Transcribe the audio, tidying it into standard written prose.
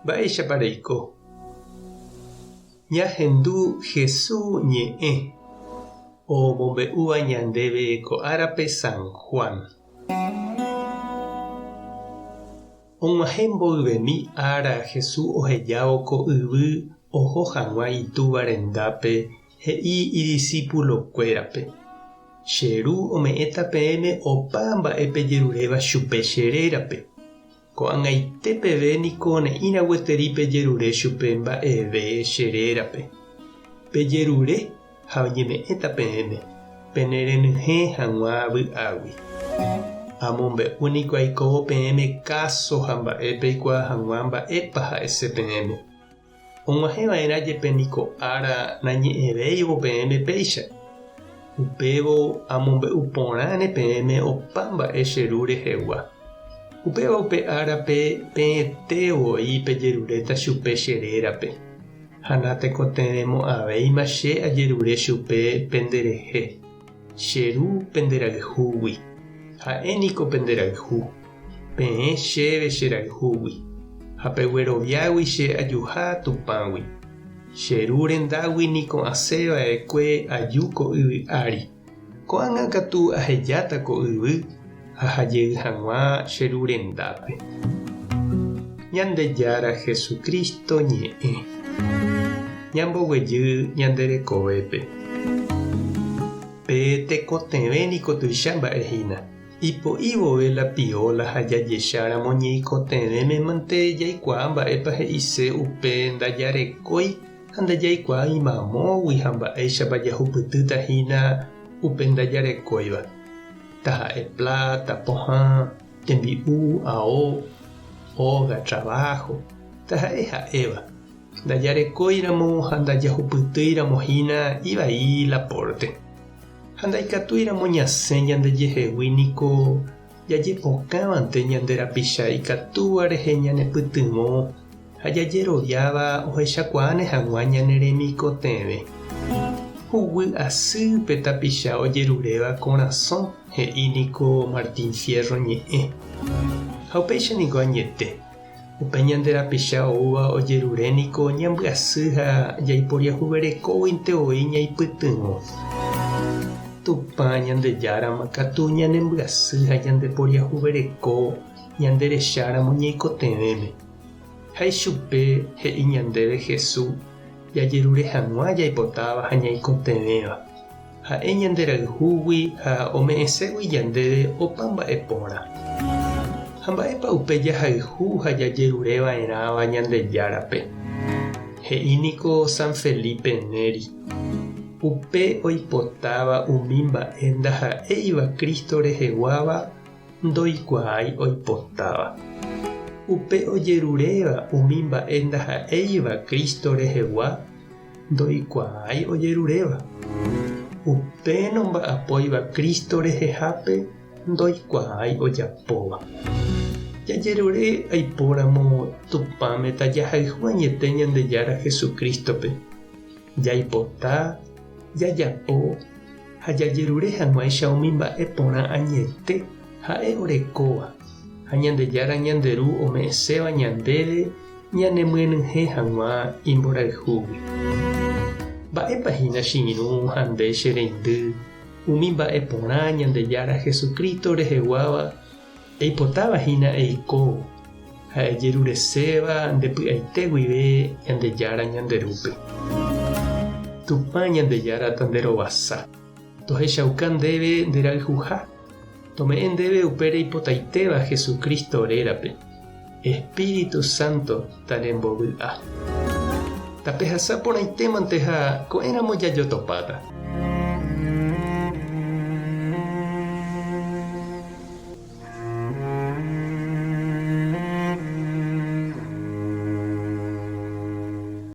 Mba'éichapa reiko? Ñahendu Hesu ñe'ẽ omombe'úva ñandéve ko árape San Juan. Og̃uahẽ mboyvemi ára Hesu ohejávo ko yvy oho hag̃ua Itúva rendápe he'i idisípulokuérape, Che Ru ome'ẽta peẽme opa mba'e pejeruréva chupe che rérape. Ko'ag̃aite peve niko ne'ĩra gueteri pejerure chupe mba'eve che rérape. Pejerure ha oñeme'ẽta peẽme, pene renyhẽ hag̃ua vy'águi. Amombe'u niko aikóvo peẽme káso ha mba'e peikuaa hag̃ua mba'épa ha'ese peẽme. Og̃uahẽ va'erã jepe niko ára nañe'ẽvéivo peẽme péicha. Upévo amombe'u porãne peẽme opa mba'e che Ru rehegua. Upéva upe árape peẽte voi pejeruréta chupe che rérape, ha natekotevẽmo'ãvéima che ajerure chupe penderehe, che Ru penderayhúgui. Ha'e niko penderayhu. Peẽ chéve che rayhúgui, ha pegueroviágui che ajuha Tupãgui. Che Ru rendágui niko asẽ va'ekue aju ko yvy ári. Ko'ág̃a katu ahejáta ko yvy aha jey hag̃ua che Ru rendápe. Ñandejára Jesucristo ñe'ẽ. Ñamboguejy ñande rekovépe. Pe tekotevẽ niko tuicha mba'e hína. Ipo'i vove la pióla ha jajecháramo ñeikotevẽme mante jaikuaa mba'épa he'ise upe ndajarekói ha ndajaikuaái mamógui ha mba'éichapa jahupytýta hína upe ndajarekóiva, taha'e pláta, pohã, tembi'u, ao, óga, traváho, taha'e ha'éva. Ndajarekóiramo ha ndajahupytýiramo hína ivai la pórte. Ha ndaikatúiramo ñasẽ ñandejehegui niko jajepokãvante ñande rapicha ikatúva rehe ñanepytyvõ ha jajeroviáva ohechakuaáne hag̃ua ñane remikotevẽ. Huguy asy pe tapicha ojeruréva korasõ, he'i niko Martín Fierro ñe'ẽ. Ha upéicha niko añete. Upe ñande rapicha oúva ojerure niko ñambyasy ha jaiporiahuverekóguinte voi ñaipytyvõ. Tupã Ñandejárama katu ñanembyasy ha ñandeporiahuvereko ñande recháramo ñaikotevẽme. Ha ichupe he'i ñandéve Hesu jajerure hag̃ua jaipotáva ha ñaikotevẽva. Ha'e ñanderayhúgui ha ome'ẽségui ñandéve opa mba'e porã. Ha mba'épa upe jahayhu ha jajerure va'erãva Ñandejárape? He'i niko San Felipe Neri, Upe oipotáva umi mba'e ndaha'éiva Cristo reheguáva ndoikuaái oipotáva. Upe ojeruréva umi mba'e ndaha'éiva Cristo rehegua ndoikuaái ojeruréva. Upe nomba'apóiva Cristo rehehápe ndoikuaái ojapóva. Jajerure aipóramo Tupãme tajahayhu añete Ñandejára Jesucristo-pe, jaipota, jajapo ha jajerure hag̃uáicha umi mba'e porã añete Ha'e orekóva ha Ñandejára ñande Ru ome'ẽséva ñandéve ñanemyenyhẽ hag̃ua imborayhúgui. Mba'épa hína che irũ ha nde che reindy umi mba'e porã Ñandejára Jesucristo reheguáva eipotáva hína eiko ha ejerureséva nde py'aite guive Ñandejára ñande Rúpe? Tupã Ñandejára tanderovasa, tohechauka ndéve nde rayhuha, tome'ẽ ndéve upe reipotaitéva Jesucristo rérape. Espíritu Santo tanembovy'a. Tapehasa porãitémante ha ko'ẽramo jajotopáta.